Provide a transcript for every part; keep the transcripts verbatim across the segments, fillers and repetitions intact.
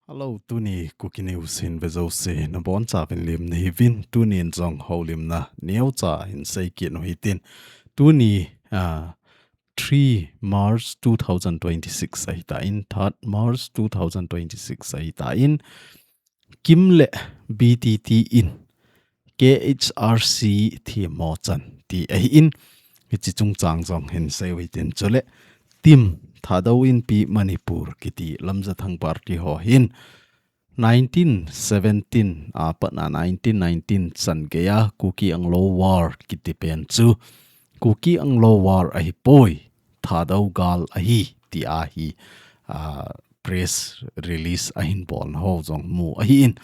Hello, tuni Kuki News hin vejouse nabonchauvin lim nahiuvin, tunin jong houlimna neocha hin seikit u hitin. Tuni, ah, three March two thousand twenty-six ahitan, third March two thousand twenty-six ahitan, KIM le B T T in K H R C themmo chan ti ahin, hiche chungchang jong hin seiu hitin. Chule TIM, Thadou Inpi Manipur kiti Lamjathang party ho hin nineteen seventeen a pat a nineteen nineteen chan geiya Kuki Anglo War kiti pen chu Kuki Anglo War ahipoi, Thadou gal ahi, ti ahi, ah, press release ahin bolna ho jong mu ahin.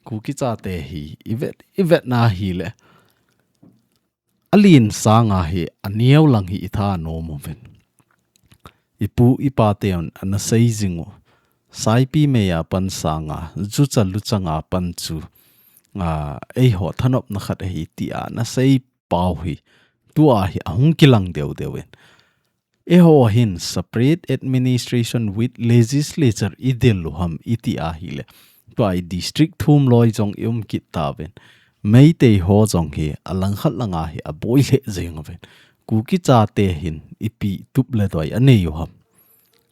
Kuki chate hi ivet, ivetna hile, alen sanga hi aneo lang hi itha nom uvin. Ipu ipa ten ana sei jing u, Saipi meiya pan sanga, jucha luchanga pan chu, ah, eiho thanopna khat ahi tia ana sei pau hi, tua hi ahung kilang deu deu in. Eiho hin separate administration with legislature idel u ham iti ahile, tua hi district thum loi jong i um kit tauvin. Meitei ho jong hi alangkhat langa hi aboi lheh jeng uvin. Kuki chate hin ipi tup le doi anei u ham.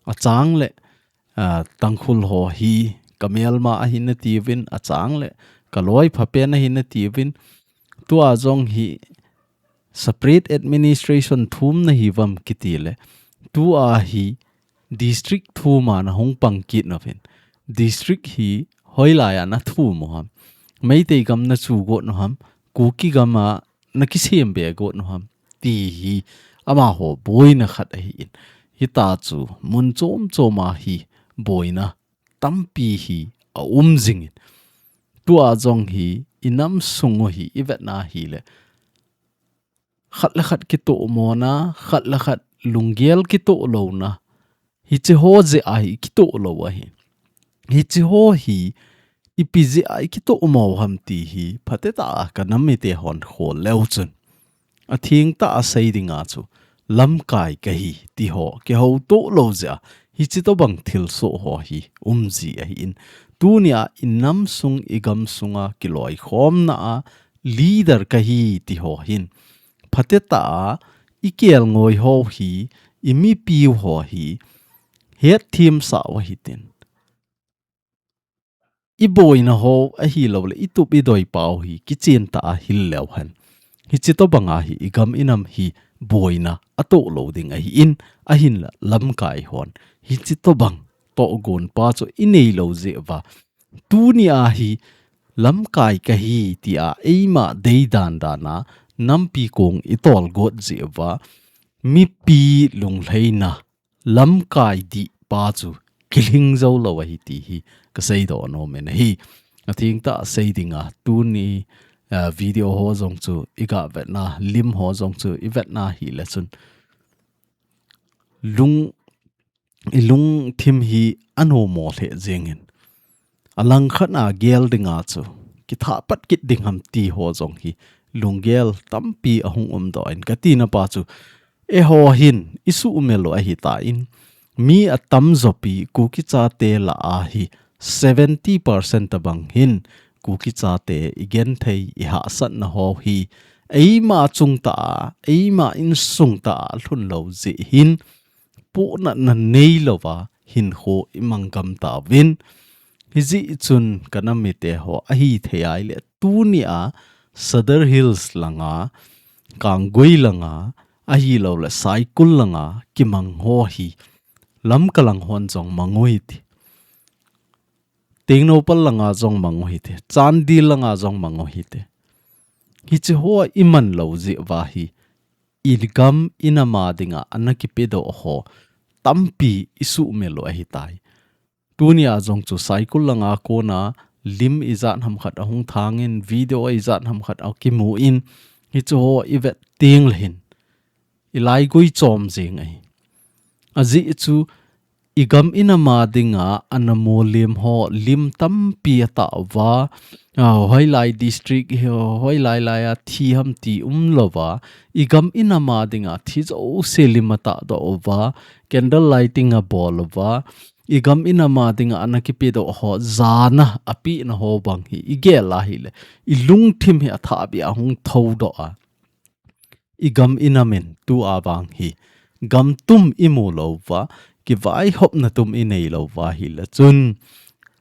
Achang le, ah, Tangkhul ho hi kamelma ahi natiuvin, achang le kaloi phapen ahi natiuvin. Tua jong hi separate administration thum nahiuvam kiti le, tua hi district thum a nahung pang kit nauvin. District hi hoilai a nathum u ham, Meitei gam nachu got u ham, Kuki gam a nakisem be got u ham, ti hi amaho boina khat ahin. Hita chu mun chom chom a hi boina tampi hi aum jingin. Tua jong hi inam sung u hi ivetna hile, khat le khat kitohmona, khat le khat lunggel kitoh louna, hiche ho jeh a hi kitoh lou ahi. Hiche ho hi ipi jeh a kitohmo u ham ti hi phatecha a kanam mite hon khol leu chun, athengtah a sei dinga chu lamkai kahi ti ho kihoutoh lou jeh a hiche tobang thilsoh ho hi um ji ahin. Tunia inam sung igam sunga kiloikhomna a leader kahi ti ho hin phatecha a ikelngoi ho hi, imipiu ho hi hetthem sah u hitin. Iboina ho ahilou le itup idoi pau hi kichen tah a hil leu hen, hiche tobang a hi igam inam hi boina atoh lou ding ahin, ahinla lamkai hon hiche tobang tohgon pa chu inei lou jeh uva, tunia hi lamkai kahi tia eima deidan dan a nampi kong itol got jeh uva, mipi lunglhaina lamkai dih pa chu kilhing jou lou ahi ti hi kasei doh nom in ahi. Athengtah a sei dinga tuni, ah, video ho jong chu iga vetna, lim ho jong chu ivetna hile chun lung, ilungthim hi anomo lheh jengin. Alangkhat a gel dinga chu kithah pat kit ding ham ti ho jong hi lunggel tampi ahung um doh in, katina pa chu eiho hin isuhmil u ahitan, mi atamjopi Kuki chate lah a hi seventy percent tobang hin Kuki chate igenthei ihahsatna ho hi eima chungtah a, eima insung tah a lhun lou jeh hin, pohnatna neilouva hinkho imang gam tauvin. Hijeh chun kanam mite ho, ahithei a ahile tunia Sadar Hills langa, Kanggui langa, ahilou le Saikul langa kimang ho hi Lamka lang hon jong mang u hite. Tengnoupal langa jong mang u hite. Chandel langa jong mang u hite. Hiche ho iman lou jeh uva hi igam inam a dinga ana kipedoh ho tampi isuhmil u ahitai. Tunia jong chu Saikul langa kona lim ijat hamkhat ahung thangin, video ijat hamkhat akimun, hiche ho ivet teng le hin ilaigui chom jeng ahi. Ajeh chu i gam i nam a dinga ana molem ho lim tampi atah uva, ah, hoilai district hi, hoilai lai a thi ham ti umlouva, i gam i nam a dinga thi jouse lim atahdoh uva, candle lighting abol uva, i gam i nam a dinga ana kipedoh ho jana apehna ho bang hi i gel ahile, i lungthim hi athahbeh a hung thoudoh a, i gam i nam in tua vang hi gam tum i mulouva, kivaihopna tum i neilouva ahile chun,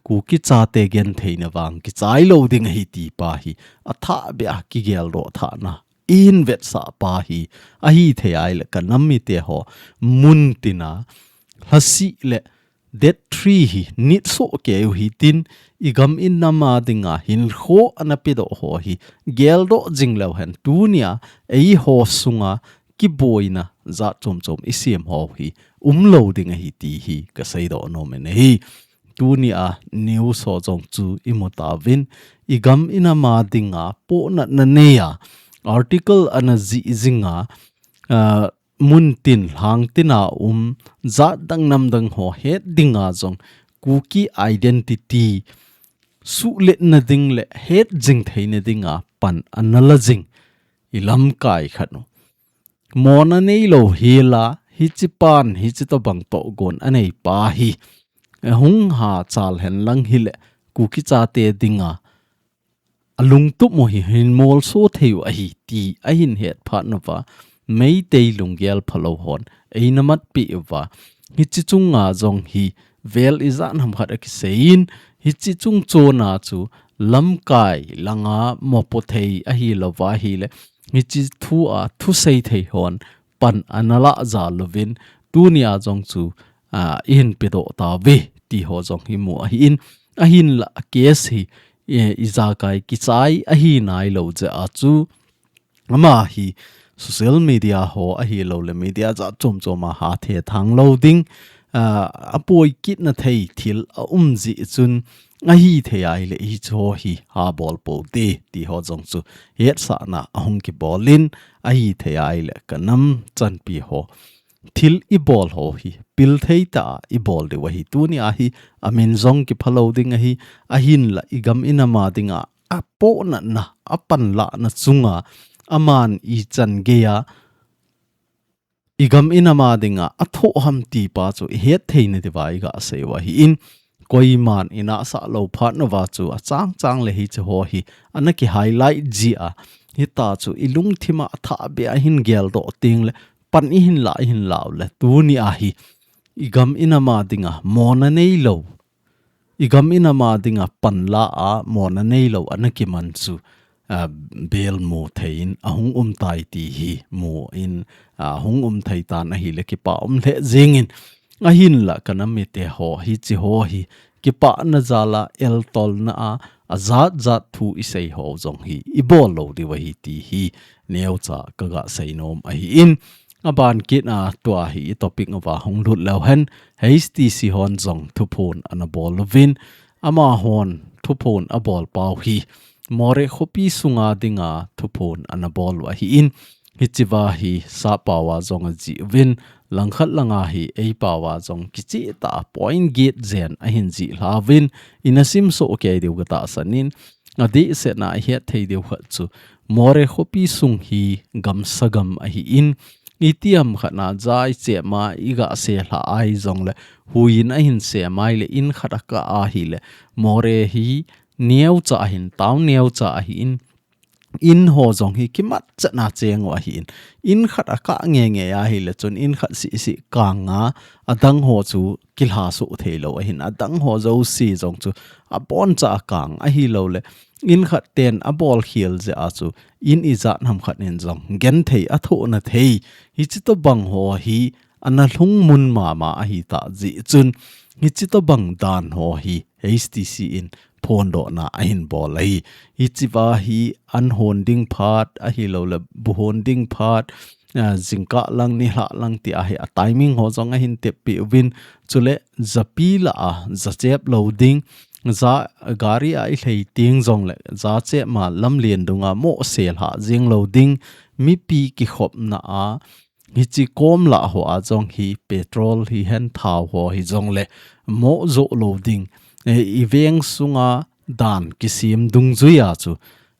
Kuki chate gentheina vang kichai lou ding ahi ti pa hi athahbeh a kigeldoh thahna i hin vetsah pa hi ahithei ahile ka nam mite ho, muntina lhasih le date three hi nit soh kei u hitin, i gam i nam a dinga hinkho ana pedoh ho hi geldoh jing leu hen, tunia eiho sunga kiboina jat chom chom i sem ho hi umlou ding ahi ti hi ka seidoh nom in ahi. Tunia news ho jong chu i mu tauvin, i gam i nam a dinga pohnatna nei a article ana jih jinga, ah, muntin lhangtin a um jat dang nam dang ho het dinga jong Kuki identity suhletna ding le het jing theina dinga pan ana la jing i lamkai khat u. Mona neilou hela, hiche pan, hiche tobang tohgon anei pa hi, ahung hachal hen lang hile, Kuki chate dinga alungtup u hi hin molso thei u ahi ti ahin het phat nauva, Meitei lunggel phalou hon eina matpeh uva, hiche chunga jong hi vel ijat ham khat akisei in, hiche chung chona chu lamkai langa mopo thei ahilouva ahile, hiche thu a thusei thei hon pan ana lah jal uvin, tunia jong chu, ah, i hin pedoh tauve ti ho jong hi mu ahi in, ahinla case hi, eh, ijakai kichai ahi nailou jeh a chu, ama hi social media ho ahilou le media jat chom chom a hathe thang lou ding, ah, apoi kitna thei thil aum jeh chun ahithei ahile hiche ho hi habol pou te ti ho jong chu hetsahna ahung kibol in, ahithei ahile ka nam chanpi ho thil i bol ho hi pil thei tah a i bol diu ahi. Tunia hi amin jong kiphalou ding ahi, ahinla i gam i nam a dinga apohnatna, apanlahna chunga aman ichan geiya i gam i nam a dinga athoh ham ti pa chu i het theina diuva i gasei u ahi in, koiman i nahsah lou phat nauva chu achang chang le hiche ho hi ana ki highlight jia, hitia chu i lungthim a athahbeh a hin geldoh teng le pan i hin lah, i hin lah u le, tunia hi i gam i nam a dinga mona neilou, i gam i nam a dinga panla a mona neilou ana kiman chu, ah, bel mu thei in ahung um tai ti hi mu in, ah, hung um thei tan ahile kipah um lheh jeng in, ahinla ka nam mite ho hiche ho hi kipahna jal a eltolna a, ajat jat thu i sei ho jong hi i bol lou diu ahi ti hi neocha ka gasei nom ahi in, aban kit a tua hi i topic uva hung lut leu hen, H T C hon jong thuphon ana bol uvin, amahon thuphon abol pau hi Moreh khopi sunga dinga thuphon ana bol u ahi in, hichea hi sappao a jong ajih uvin, langkhat langa hi eipao a jong kicheh tah a point get jen ahin jih lha uvin, ina simsoh kei diu ka tahsan in, adehset a i het thei diu khat chu Moreh khopi sung hi gamsa gam ahi in, itiham khat a ja i chep ma i gase lha ahi jongle, huiyin ahin sem ahile, in khat akah ahile, Moreh hi neocha ahin, town neocha ahi in, in ho jong hi kimat chet a cheng u ahi in, in khat akah nge nge ahile chun in khat seh seh kang a, adang ho chu kilha soh thei lou ahin, adang ho jouse jong chu aboncha akang ahilou le, in khat ten abol khel jeh a chu in ijat ham khat in jong genthei athoh na thei, hiche tobang ho hi ana lhung mun mama ahi tah jeh chun, hiche tobang dan ho hi H T C in phondohna ahin bol ahi. Hichea hi an hon ding phat ahilou le, bu hon ding phat, ah, jingkah lang nilhah lang tia hi a timing ho jong ahin teppeh uvin, chule japi lah a ja chep lou ding, ja gari a i lhei teng jongle ja chep ma lamlen dunga mohse lhah jeng lou ding, mipi kikhopna a hichi kom lah ho a jong hi petrol hihen thao ho hijongle mo jo lou ding, eh, i veng sunga dan kisem dungjuia chu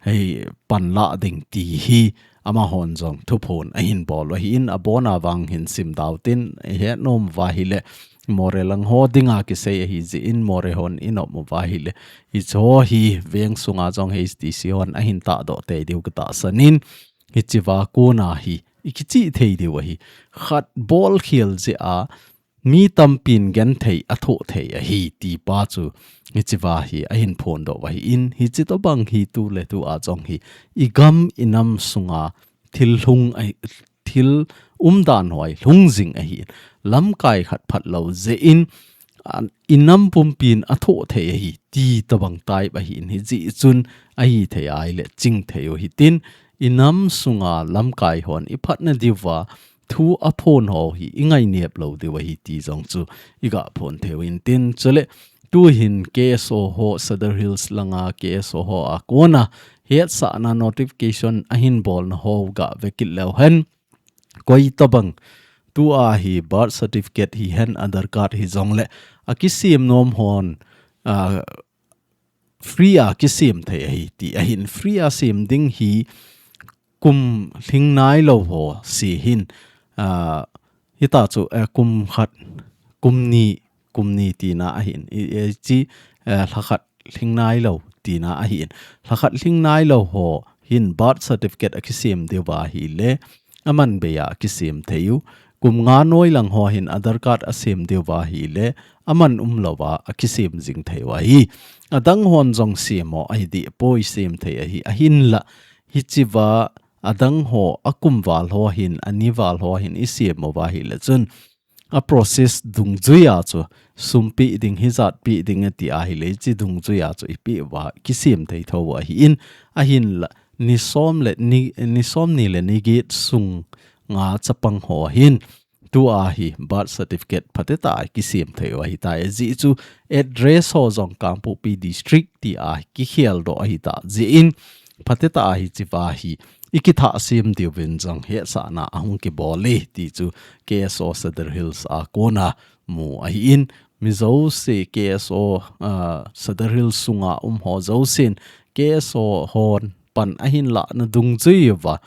hei panla ding ti hi amahon jong thuphon ahin bol u ahin, abona vang hin sim dau tin, i het nom uva ahile Moreh lang ho dinga kisei ahi jeh in Moreh hon i nom uva ahile hicho hi veng sunga jong H D C hon ahin tahdoh tei diu katahsan in, hichiva kona hi i kichih thei diu ahi. Khat bol khel jeh a mi tampin genthei athoh thei ahi ti pa chu hichiva hi ahin phondoh u ahin, hichi tobang hi tuletu a jong hi i gam i nam sunga thil lhung ahi, thil umdan ho ahi lhung jing ahi. Lamkai khat phatlou jeh in, a, i nam pumpin athoh thei ahi ti tobang type ahin, hijeh chun ahithei ahile ching thei u hitin, i nam sunga lamkai hon i phatna diuva thu aphon ho hi i ngainep lou diu ahi ti jong chu i gah phon thei u hintin, chule tuhin K S O ho, Sadar Hills langa K S O ho a kona hetsahna notification ahin bolna ho gah ve kit leu hen, koi tobang tua hi birth certificate hihen Aadhaar card hijongle akisem nom hon, a, free a kisem thei ahi ti ahin, free a sem ding hi kum lhing nailou ho se hin, a, hita chu, eh, kum khat, kum ni, kum ni tina ahin, i, i, chi, eh, lha khat lhing nailou tina ahin, lha khat lhing nailou ho hin birth certificate akisem diuva ahile aman bei a kisem thei u. Kum nga noi lang ho hin Aadhaar card asem diuva ahile aman umlouva akisem jing thei u ahi. Adang hon jong sem u ahi dehpoi, sem thei ahi, ahinla hichiva adang ho akum val ho hin, ani val ho hin i sem uva ahile chun a process dungjuia chu sum pe ding, hijat pe ding ati ahile hichi dungjuia chu i pe uva kisem thei thou u ahin, ahinla ni som le ni, ni som ni le ni get sunga chapang ho hin tua hi birth certificate phatecha a kisem thei u ahitai, ajeh chu address ho jong Kangpokpi District tia kikheldoh ahita jeh in phatecha a hichiva hi i kithah sem diuvin jong hetsahna ahung kibol e ti chu K S O Sadar Hills a kona mu ahin, mi jouse K S O, ah, Sadar Hills sunga um ho jousen K S O hon pan ahin lahna dungjuiuva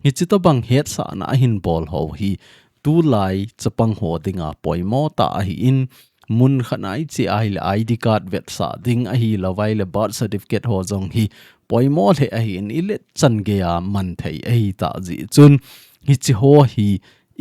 hichi tobang hetsahna ahin bol ho hi tulai chapang ho dinga poimo tah ahin, mun khat a i che ahile I D card vetsah ding ahilouva ahile birth certificate ho jong hi poimo lheh ahin, i let chan geiya man thei ahitah jeh chun hichi ho hi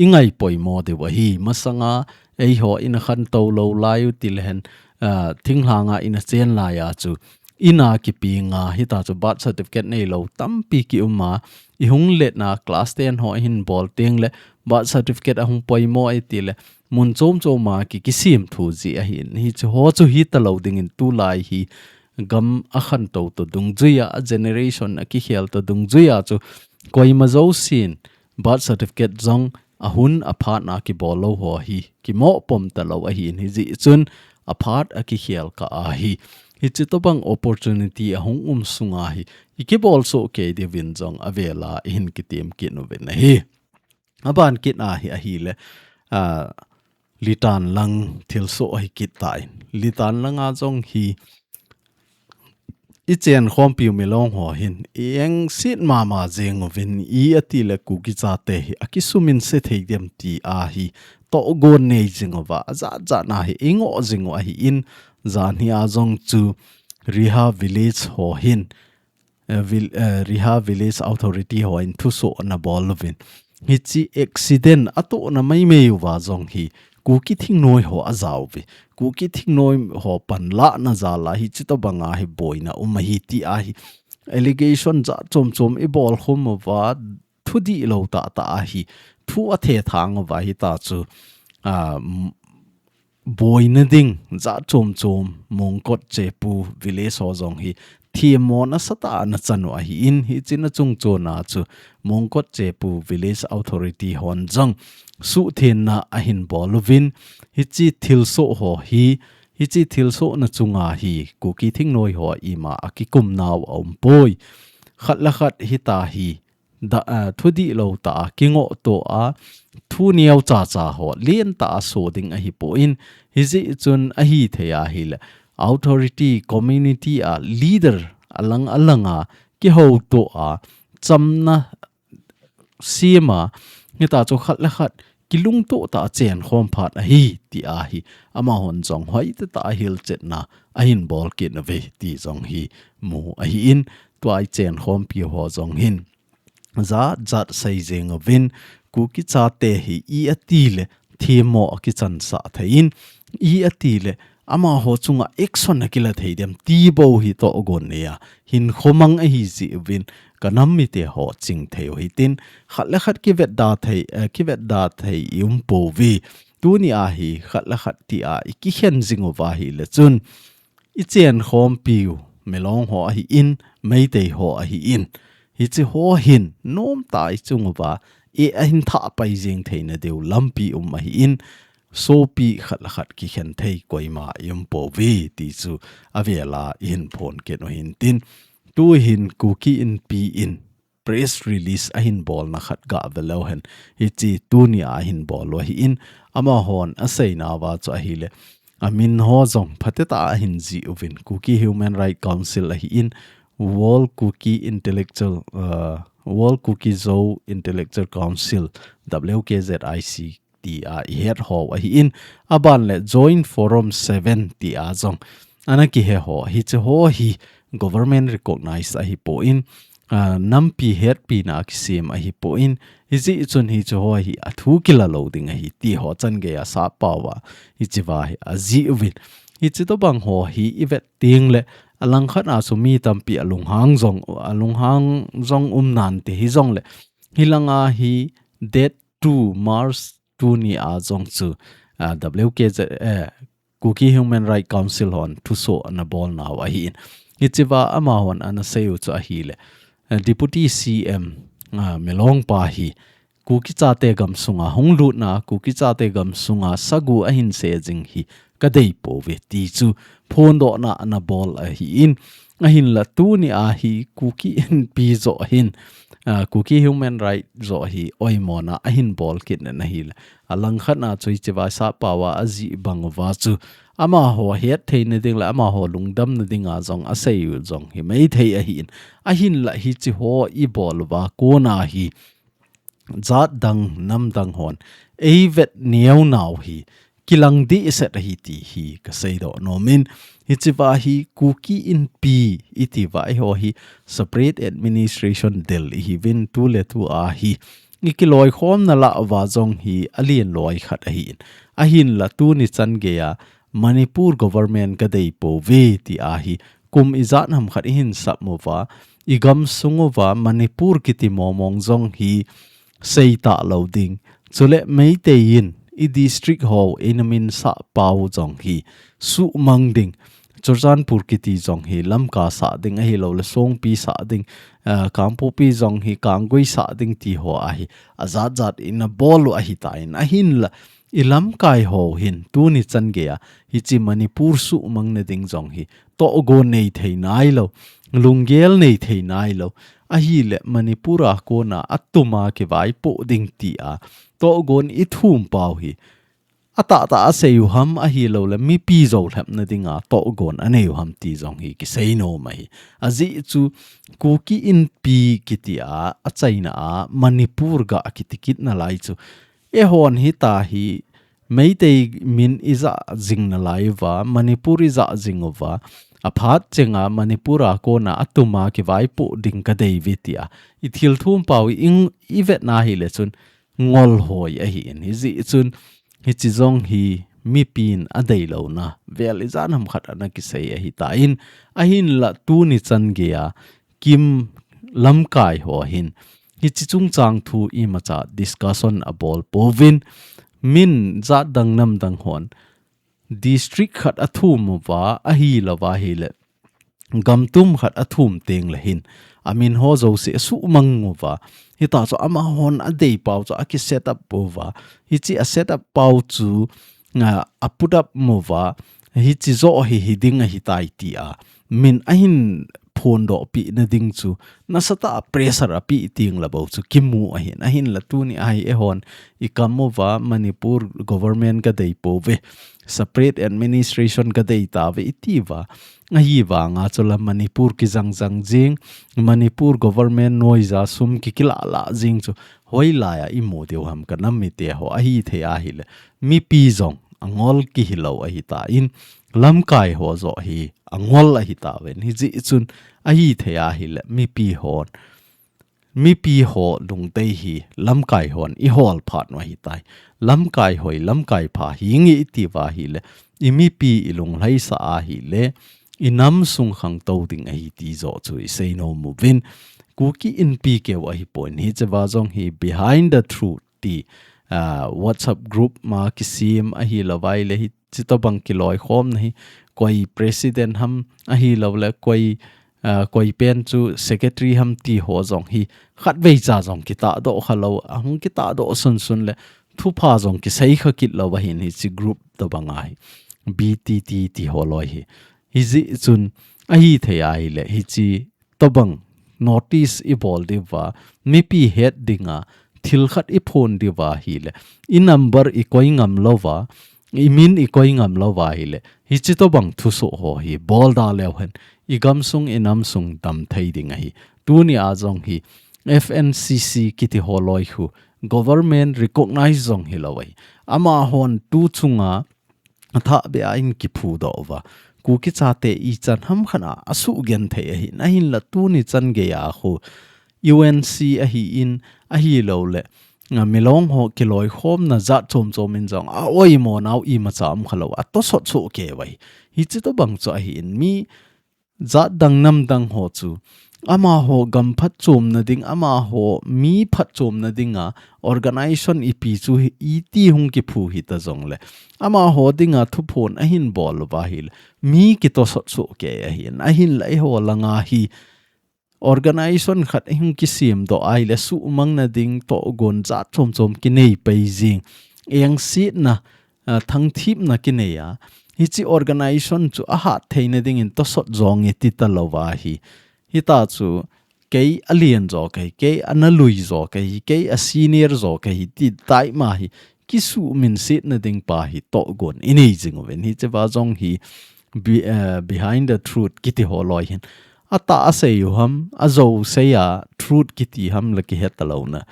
i ngai poimo diu ahi. Masanga eiho ina khantou lou lai u tilehen, ah, thinglhanga ina chen laiya chu ina kipenga hita chu birth certificate neilou tampi ki uma, i hung letna class ten ho i hin bol tengle birth certificate ahung poimo e tile mun chom choma ki, kisem thu jeh ahin, hichi ho chu hitalou dingin tulai hi gam akhantou to dungjuiya, a generation akikhel to dungjuiya chu koima jousen birth certificate jong ahun aphatna kibol lou ho hi kimoh pom talou ahin, hijeh chun aphat akikhel kah ahi. Hichi tobang opportunity ahung um sunga hi i kibol soh kei diuvin jong avela i hin kitem kit uvin ahi. Aban kit a hi ahile, ah, Litan lang thilsoh ahi kit tai. Litan langa jong hi i chen khompiu milong ho hin i engset mama jeng uvin, i atile Kuki chate hi akisumin se thei dem tia hi tohgon nei jing uva, ajat jat na hi i ngoh jing u ahin, janhi a jong chu Riha village ho hin, eh, vil-, eh, Riha Village Authority hon thusoh ana bol uvin, hichi accident atohna maimai uva jong hi Kuki thingnoi ho ajao uve. Kuki thingnoi ho panlahna jal a hichi tobanga hi boina um ahi tia hi allegation jat chom chom i bolkhum uva, thu dihlou tah tah ahi, thu athethang uva hita chu, ah, m-, boina ding jat chom chom Mongkot Chepu village ho jong hi themmo nasatah a ana chan u ahin, hichi na chungchon a chu Mongkot Chepu village authority hon jong suhthenna ahin bol uvin, hichi thilsoh ho hi, hichi thilsohna chunga hi Kuki thingnoi ho ima akikum nau aumpoi. Khat le khat hita hi da, ah, thudih lou tah a kingoh to a, thu neo chacha ho lentah a so ding ahipon, hijeh chun ahithei ahile authority, community a leader alang alang a kihouto a, chamna sem a, hitachu khat le khat kilungtoh tah a chenkhom phat ahi, ti ahi. Amahon jong hoitah tah a hilchetna ahin bol kit uve ti jong hi mu ahin, tua i chenkhompi ho jong hin jat jat sei jeng uvin, Kuki chate hi i atile themmo akichansah thei in, i atile amaho chunga action akila thei dem ti bou hi tohgon nei a hinkho mang ahi jeh uvin, ka nam mite ho ching thei u hitin, khat le khat kivetda thei, eh, kivetda thei i um pouve. Tuni a hi khat le khat ti a i kikhen jing uva ahile chun, i chenkhompiu Milong ho ahin, Meitei ho ahin, hiche ho hin nomtah a i chung uva, i ahin thah pai jeng theina diu lampi um ahin, sopi khat le khat kikhen thei koima i um pouve ti chu avel a i hin phong kit u hintin, tu hin Kuki Inpi in press release ahin bolna khat gah ve leu hen, hiche tuni a ahin bol u ahin, amahon aseina uva chu ahile, amin ho jong phatecha ahin jih uvin, Kuki Human Rights Council ahin, World Kuki Intellectual, uh, World Kuki Zo Intellectual Council, W K Z I C, ti a i het ho ahin, aban le Joint Forum seven ti a jong ana kihe ho, hiche ho hi government recognize ahipon, ah, nampi hetpina kisem ahipon, hijeh chun hiche ho hi athu kila lou ding ahi ti ho changei a sappao a, hiche va hi ajih uvin. Hiche tobang ho hi i vet teng le, alangkhat a chu mi tampi alunghang jong, alunghang jong um nante hijong le, hilanga hi date two March tuni a jong chu, ah, W K Z, eh, Kuki Human Rights Council hon thuso ana bol nau ahin. Hiche va amahon ana sei u chu ahile, eh, Deputy C M, ah, Milong pa hi Kuki chate gamsunga hung lutna, Kuki chate gamsunga sagu ahin se jing hi ka dei pouve ti chu phondohna ana bol ahin, ahinla tuni a hi Kuki Inpi joh hin, ah, Kuki Human Rights joh hi oimona ahin bol kit na ahile, alangkhat a chu hiche va sappao a ajih bang uva chu amaho hetthei na ding le amaho lungdamna dinga jong asei u jong hi maithei ahin, ahinla hiche ho i bol uva kona hi jat dang nam dang hon ei vet neo nau hi kilang dehset ahi ti hi ka seidoh nom in, hiche va hi Kuki Inpi i ti va eiho hi separate administration del i hiuvin, tu le tu a hi i kiloikhomna lah uva jong hi alen loi khat ahin, ahinla tuni changei a Manipur government ka dei pouve ti a hi kum ijat ham khat i hin sap uva, i gamsung uva Manipur kiti momong jong hi sei talou ding. Chule Meitei in i district ho i na min sappao jong hi suhmang ding. Churachandpur kiti jong hi Lamka sah ding ahilou le Songpi sah ding, ah, Kangpokpi jong hi Kanggui sah ding ti ho a hi ajat jat i na bol u ahitan, ahinla i lamkai ho hin tuni changei a hiche Manipur suhmang na ding jong hi tohgon nei thei nailou, lunggel nei thei nailou, ahile Manipur a kona atuma kivaipoh ding ti a tohgon i thumpao hi atahtah a sei u ham ahilou le mipi jou lhepna dinga tohgon anei u ham ti jong hi kisei nom ahi. Ajeh chu Kuki Inpi kiti a achaina a Manipur gah kiti kit nalai chu, eihon hitia hi Meitei min i jah jing nalai uva, Manipur i jah jing uva, aphat chenga Manipur a kona atuma kivaipoh ding ka dei uve tia i thil thumpao i, i vetna ahile chun ngol hoi ahin, hijeh chun hiche jong hi mipin adeilouna vel ijat ham khat ana kisei ahitan, ahinla tuni changei a KIM lamkai ho hin hiche chungchang thu imacha discussion abol pouvin, min jat dang nam dang hon district khat athum uva, ahilou ahile gam tum khat athum teng le hin amin ho jouse asuhmang uva, hitia chu amahon adeipao chu akiset up uva, hiche a set up pao chu, a, a put up uva, hiche joh hi hiding ahitai tia min ahin kondoh pi na ding chu nasatah a pressure a pi ting la bou chu kimu ahin, ahinla tuni ahi eihon i kam uva Manipur government ka dei pouve, separate administration ka dei tauve i tiva. Ahivanga chu la Manipur kijang jang jing, Manipur government noija sum ki kila la jing chu hoilai a i mu diu ham ka nam mite ho ahi thei ahile. Mipi jong angol kihi lou ahi tan, lamkai ho joh hi angol ahi tauvin. Hijeh chun ahi thei ahile mipi hon, mipi ho lungdei hi lamkai hon i hol phat u ahi tai. Lamkai hoi, lamkai pha hi nge i tiva ahile, i mipi i lunglhaisa ahile, i nam sung khangtou ding ahi ti joh chu i seinom uvin. Kuki Inpi keu ahi pon, hiche va jong hi Behind the Truth ti, ah, WhatsApp group ma kisem ahilou vai le hiche tobang kiloikhomna hi koi president ham ahilou le koi, ah, koi pen chu secretary ham ti ho jong hi khatvei cha jong kitahdoh kha lou, ahung kitahdoh sunsun le thupha jong kisei kha kit lou ahin hiche group tobang ahi. B T T ti ho loi hi. Hijeh chun ahi thei ahile hiche tobang notice i bol diuva, mipi het dinga thil khat i phon diuva ahile, i number i koi ngam louva, i min i koi ngam louva ahile, hiche tobang thusoh ho hi bol da leu hen, i gamsung i namsung dam thei ding ahi. Tuni a jong hi F N C C kiti ho loi khu government recognize jong hilou ahi. Amahon tu chunga athah beh a in kiphudoh uva, Kuki chate ichan ham khat a asuh genthei ahin, ahinla tuni chan gei a khu U N C ahin, ahilou le, a, Milong ho kiloikhomna jat chom chom in jong a oimo nau imacha um kha lou, a tosot soh kei uve. Hiche tobang chu ahin, mi jat dang nam dang ho chu amaho gam phatchomna ding, amaho mi phatchomna dinga organization ipi chu hi, iti hung kiphu hita jong le, amaho dinga thuphon ahin bol uva ahile, mi kitosot soh kei ahin, ahinla eiho langa hi organization khat i hung kisemdoh ahile, suhmang na ding, tohgon jat chom chom kinei pei jing, engsetna, a, thangthipna kinei a, hiche organization chu ahat theina dingin tosot jong i ti talouva hi. Hita chu kei alen jo kahi, kei ana lui jo kahi, kei a senior jo kahi ti tai ma hi, kisuhminsetna ding pa hi tohgon i nei jing uvin. Hiche va jong hi be-, eh, Behind the Truth kiti ho loi hin, atah a sei u ham, ajou sei a truth kiti ham la kihe talou na.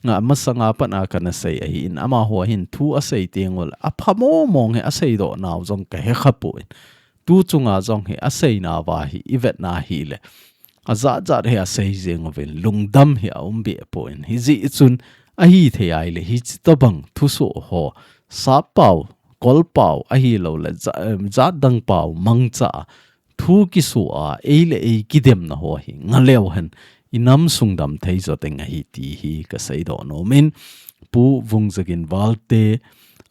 Nga masanga pat a kana sei ahin, amaho hin thu asei teng ule, apha mong mong hi aseidoh nau jong kahe kha poi. Tu chunga jong hi asei nauva hi i vet na ahile, ajat jat hi asei jeng uvin, lungdam hi aum be poi. Hijeh chun ahi thei ahile, hiche tobang thusoh ho, sappao, kolpao, ahilou le ja-, em, jat dang pao mangcha a thu kisu a, ei le ei kidemna ho hi nga leu hen, i namsung dam thei jo teng ahi ti hi ka seidoh nom in, Pu Vungzagin Valte,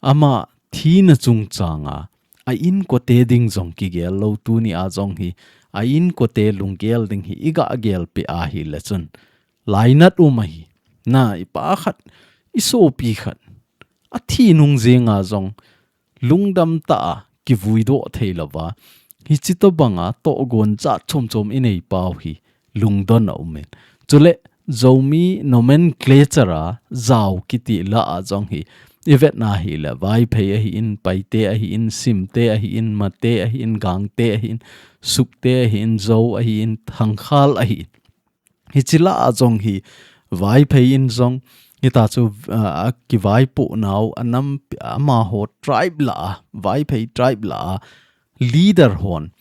ama thina chungchang a, a inkote ding jong kigel lou, tuni a jong hi, a inkote lunggel ding hi i ga gelpeh ahile chun, lainat um ahi. Na, i pa khat, i sopi khat, athi nung jeng a jong, lungdam tah a kivuidoh thei louva, hiche tobang a tohgon jat chom chom i nei pau hi lungdon aum in. Chule, Zomi nomenclature a Zau kiti lah a jong hi, i vet na ahile, Vaiphei ahin, Paite ahin, Simte ahin, Mate ahin, Gangte ahin, Sukte ahin, Zou ahin, Thangkhal ahin. Hiche lah a jong hi, Vaiphei in jong, hita chu, ah, a kivaipoh nau, a nam, amaho tribe lah a, Vaiphei tribe lah a, leader hon,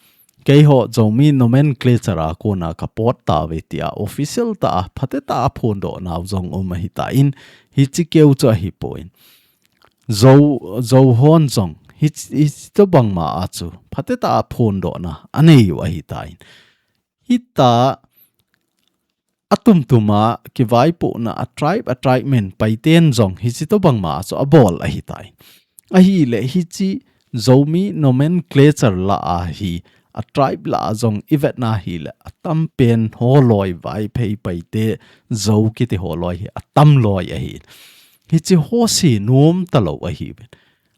keiho Zomi nomenclature a kona ka pot tauve tia official tah a, phatetah a phondoh nau jong um ahi tan, hiche keu chu ahi pon. Zou, Zou hon jong, hi, hiche tobang ma a chu, phatetah a phondohna anei u ahi tan. Hita, atum tum a kivaipohna a tribe, a tribe men Paiten jong hiche tobang ma chu abol ahi tai. Ahile hiche Zomi nomenclature lah a hi a tribe lah a jong i vet na ahile atam pen holoi Vaiphei Paite Zou kiti holoi hi atam loi ahi. Hiche ho se nom talou ahi ven.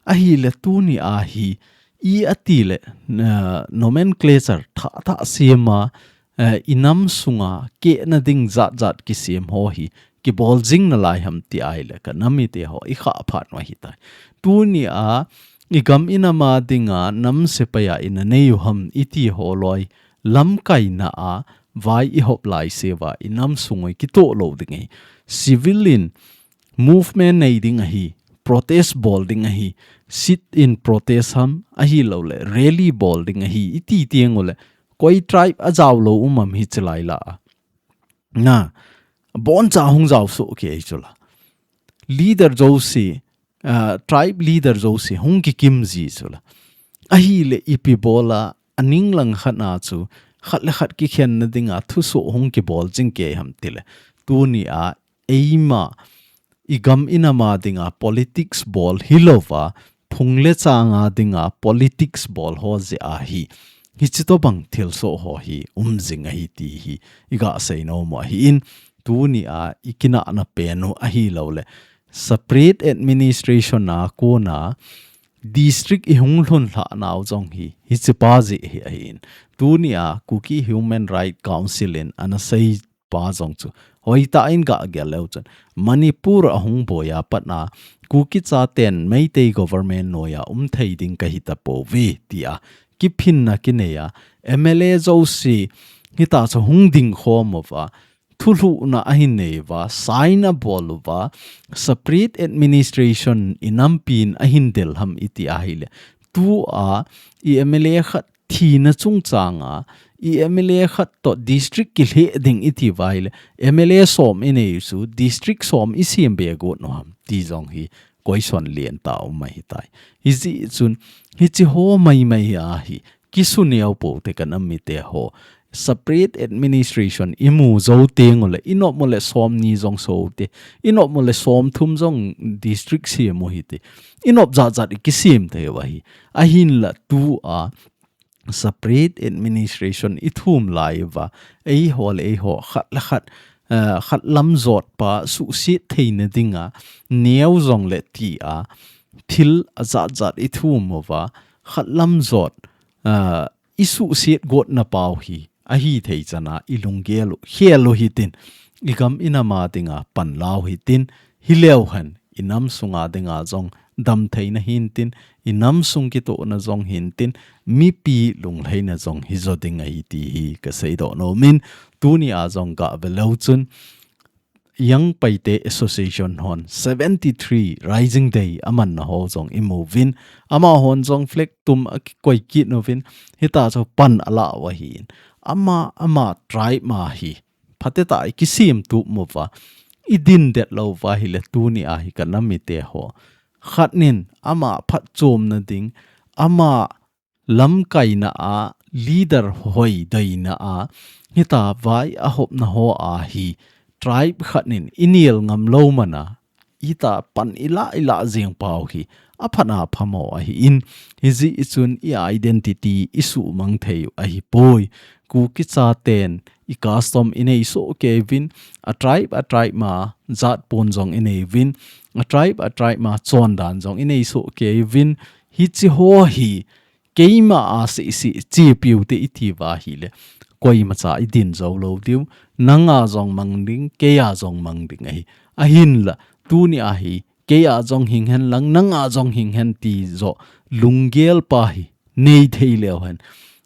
Ahile tuni a hi i ati le, ah, nomenclature thah thah sem a, eh, i nam sunga kehna ding jat jat kisem ho hi kibol jing nalai ham ti ahile ka nam mite ho i khah phat u ahitai. Tuni a i gam i nam a dinga nam sepai a i na nei u ham i ti ho loi lamkaina a vai i hop lai seuva i nam sung u i kitoh lou ding ahi. Civil in movement nei ding ahi, protest bol ding ahi, sit in protest ham ahilouleh rally bol ding ahi i ti teng uleh koi tribe a jao lou um am hichi lai la a. Na, boncha hung jao soh kei chu la. Leader jouse, ah, tribe leader jouse hung kikim ji chu la. Ahile ipi bol a, a ning lang khat na chu khat le khat kikhenna dinga thusoh hung kibol jing kei ham tile. Tuni a eima i gam i nam a dinga politics bol hilouva, phung le chang a dinga politics bol ho jeh ahi. Hichi tobang thilsoh ho hi um jing ahi ti hi i ga sei nom u ahin, tuni a i kinahna pen u ahilouleh separate administration a kona district i hung lhun lhah nau jong hi hichi pa jeh hi ahin. Tuni a Kuki Human Rights Council in ana sei pa jong chu hoitah in ga gel leu chun Manipur a hung boi a pat a Kuki chaten Meitei government noi a um thei ding ka hi tapouve ti a kiphinna kinei a, M L A jouse hitia chu hung ding khom uva, thulhuhna ahin nei uva, sign abol uva, separate administration i nampin ahin del ham i ti ahile, tua i M L A khat thina chungchang a, i M L A khat toh district kilheh ding i ti uva ahile, M L A som i nei u chu, district som i sem be got u ham ti jong hi question lien tah um ahitai. Hijeh chun, hichi ho maimai ahi, kisu neo pou te ka nam mite ho. Separate administration i mu jou teng uleh, i nop uleh som ni jong so u te, i nop uleh som thum jong district sem u hite, i nop jat jat i kisem thei u ahi. Ahinla tua separate administration i thum lai uva, eiho le eiho khat le khat, eh, khat lam jot pa suhset theina dinga neo jong le ti a thil a jat jat i thum uva, khat lam jot, eh, i suhset gotna pau hi ahi thei chana i lunggel u, khel u hitin, i gam i nam a dinga pan lau hitin, hileu hen i nam sunga dinga jong dam theina hintin, i nam sung kitohna jong hintin, mipi lunglhaina jong hi jo ding ahi ti hi ka seidoh nom in, tuni a jong ga ve leu chun, Young Paite Association hon seventy three Rising Day amanna ho jong i mu uvin, amahon jong flag tum a kikoi kit uvin, hitia chu pan a la u ahin. Ama, ama tribe ma hi phatecha i kisem tup uva, i din det lou uva ahile tuni a hi ka nam mite ho, khat nin ama phatchomna ding, ama lamkaina a, leader hoi doina a, hitia vai a hopna ho a hi tribe khat nin i nel ngam lou man a, hitia pan i la, i la jeng pau hi aphat a phamo ahin, hijeh chun i identity i suhmang thei u ahipoi. Kuki chaten i custom i nei soh kei uvin, a tribe, a tribe ma jat pon jong i nei uvin, a tribe, a tribe ma chondan jong i nei soh kei uvin, hichi ho hi keima a seisei chepiu te i ti uva ahile, koimacha i din jou lou diu, nang a jong mang ding, kei a jong mang ding ahi. Ahinla, tuni a hi, kei a jong hing hen lang, nang a jong hing hen ti jo lunggel pa hi nei thei leu hen,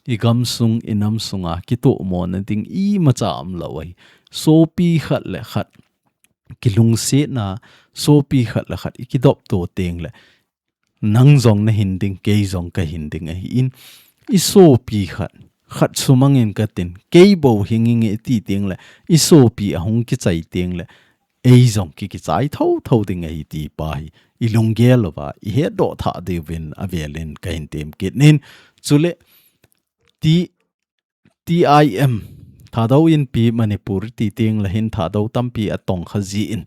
i gam sung, i nam sunga kitohmona ding imacha um lou ahi. Sopi khat le khat kilungsetna, sopi khat le khat i kidop to teng le, nang jong na hin ding, kei jong ka hin ding ahin, i sopi khat, khat sumang in ka tin, kei bou hing inge i ti teng le, i sopi a hung kichai teng le, ei jong ki kichai tho tho ding ahi ti pa hi i lunggel uva i hetdoh thah diuvin avelin ka hin tem kit in. Chule ti, T I M, Thadou Inpi Manipur ti teng le hin Thadou tampi a tong kha jin,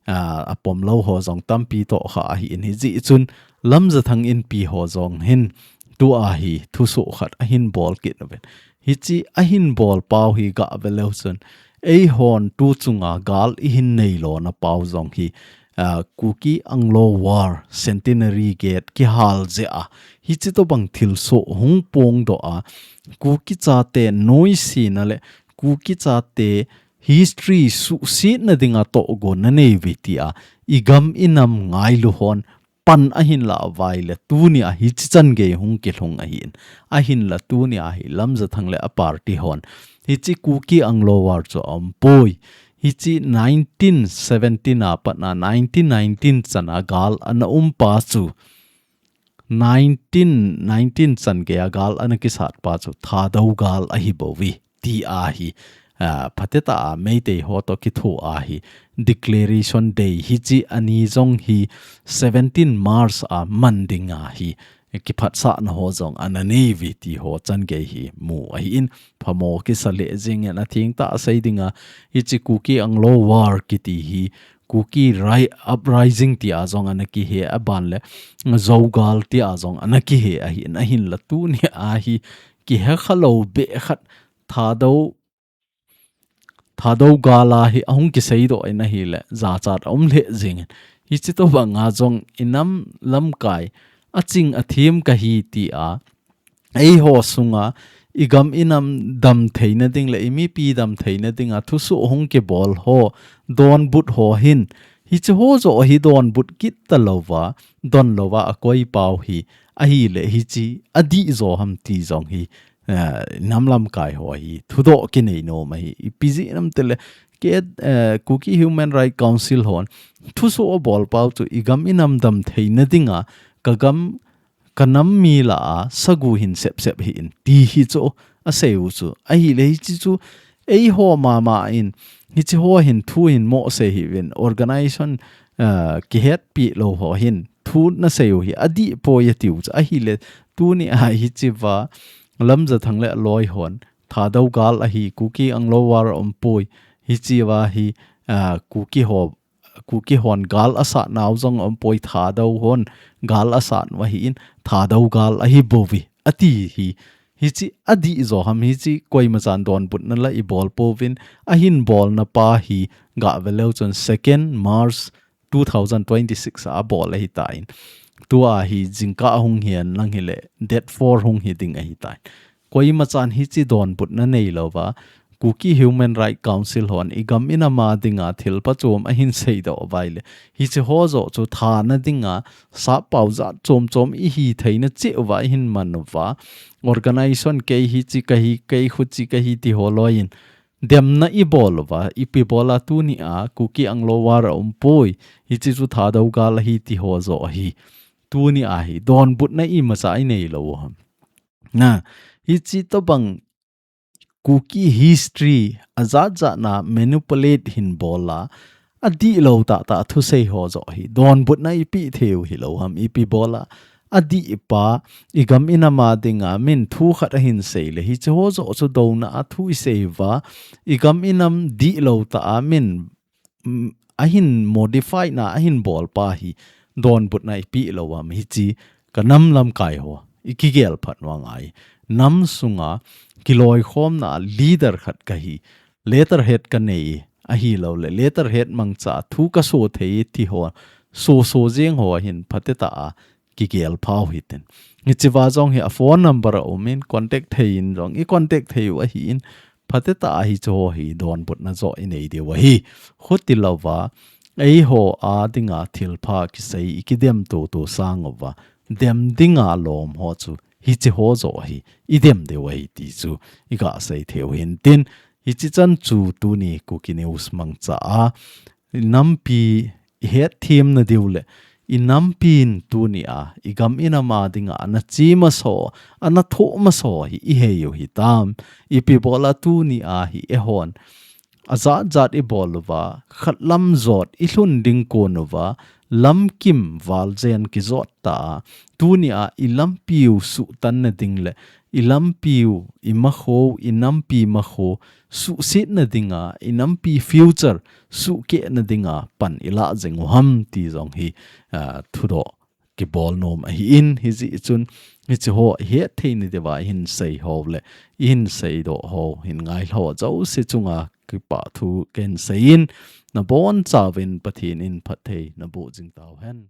a, a pom lou ho jong tampi toh kha ahin, hijeh chun Lamjathang Inpi ho jong hin tua hi thusoh khat ahin bol kit uvin. Hichi ahin bol pau hi ga ve leu chun, eihon tu chunga gal i hin nei lona pau jong hi, a, Kuki Anglo War Centenary Gate kihal jeh a, hichi tobang thilsoh hung pongdoh a, Kuki chate noisena le Kuki chate history suhsetna dinga tohgon nanei uve tia i gam i nam ngailu hon pan ahin la uva ahile, tunia hiche chan gei hung kilhung ahin. Ahinla tunia hi Lamjathang le a party hon hiche Kuki Anglo War chu aumpoi. Hiche nineteen seventeen a patna nineteen nineteen chana gal ana umpa chu nineteen nineteen chan geia gal ana kisatpa chu Thadou gal ahi bouve, tia hi, ah, phatetah a Meitei ho toh kithoa hi Declaration Day hiche ani jong hi seventeen March a man dinga hi kiphatsahna ho jong ana neiuve ti ho chan gei hi mu ahin, phamo kisa lheh jingin athengtah a sei dinga hiche Kuki Anglo War kiti hi Kuki ri-, uprising tia jong ana kihe, aban le Zo gal tia jong ana kihe ahin, ahinla tunia hi kihe khalou beh khat Thadou, Thadou gal a hi ahung kiseidoh in ahile jachat aum lheh jingin. Hiche tobanga jong i nam lamkai aching athem kahi tia eiho sunga i gam i nam dam theina ding le i mipi dam theina dinga thusoh hung kibol ho, donbut ho hin, hiche ho joh hi donbut kit talouva, don louva akoi pau hi, ahile hiche adih jo ham ti jong hi, eh, nam lamkai ho hi thudoh kinei nom ahi. Ipi jeh ham itile, ke, eh, Kuki Human Rights Council hon thusoh abol pau chu i gam i nam dam theina dinga ka gam ka nam mi lah a sagu hin sepsep hih in ti hi chu asei u chu. Ahile hiche chu eiho mama in hiche ho hin thu hin mo sei hih uvin, organization, ah, kihetpi lou ho hin thu nasei u hi adih poi atiu chu. Ahile tunia hichea Lamjathang le aloi hon Thadou gal ahi, Kuki Anglo War aumpoi, hichea hi, ah, Kuki ho Kuki hon gal asat nau jong aumpoi, Thadou hon gal asat u ahin, Thadou gal ahi bouve ati hi. Hiche adih jo ham, hiche koima chan donbutna la ibol pouvin, ahin bolna pa hi gah ve leu chun second March two thousand twenty-six a abol ahitan. Tua hi jingkah hung hihen lang hile date four hung hi ding ahitan. Koima chan hiche donbutna neilouva, Kuki Human Rights Council hon i gam i nam a dinga thil phachom ahin seidoh uva ahile, hiche ho joh chu thana dinga sappao jat chom chom ihi theina cheh uva ihin man uva, organization kei hiche kahi, kei huche kahi ti ho loiyin demna ibol uva, ipi bola tunia Kuki Anglo War aumpoi, hiche chu Thadou gal ahi ti ho joh ahi. Tunia hi donbutna imacha inei lou u ham. Na, hiche tobang Kuki history ajat jat na manipulate hin bola, adih lou tahtah thusei ho joh hi donbutna ipeh thei u hilou ham, ipi bola adih pa, i gam i nam a dinga min thu khat ahin sei le, hiche ho joh chu douna a thu isei uva, i gam i nam dihlou tah a min, mm, ahin modify na, ahin bol pa hi donbutna ipeh lou u ham, hiche ka nam lamkai ho, ikigel phat u angai. Nam sunga kiloikhomna leader khat kahi, letterhead kanei, ahilouleh letterhead mangcha thu kaso thei ti ho, soso jeng ho hin phatetah a kigel phau hitin. Hichea jong hi a phone number aumin, contact thei in jong i contact thei u ahin, phatetah a hiche ho hi donbutna joh inei diu ahi. Khuti louva, eiho a dinga thilpha kisei ikidem toto sang uva, dem dinga lom ho chu hiche ho joh hi idem diu ahi ti chu iga sei thei u hintin. Hiche chan chu tuni Kuki News mangcha a nampi ihet themna diu le, i nampin tunia i gam i nam a dinga ana che masa, ana thoh masa hi ihei u hitam. Ipi bola tunia hi eihon ajat jat ibol uva, khat lam jot ilhun ding kon uva, lamkim valjen kijot ta a, tunia i lampiu suhtanna ding le, i lampiu, i makho, i nampi makho suhsetna dinga, i nampi future suhkehna dinga pan ilah jing u ham ti jong hi, ah, thudoh kibol nom ahin, hijeh chun hiche ho ihet thei nadiuva ihin sei ho le ihin seidoh ho hin ngailhah jouse chunga kipah thu kahin seiyin, nabonchauvin Pathen in phatthei naboh jing tauhen.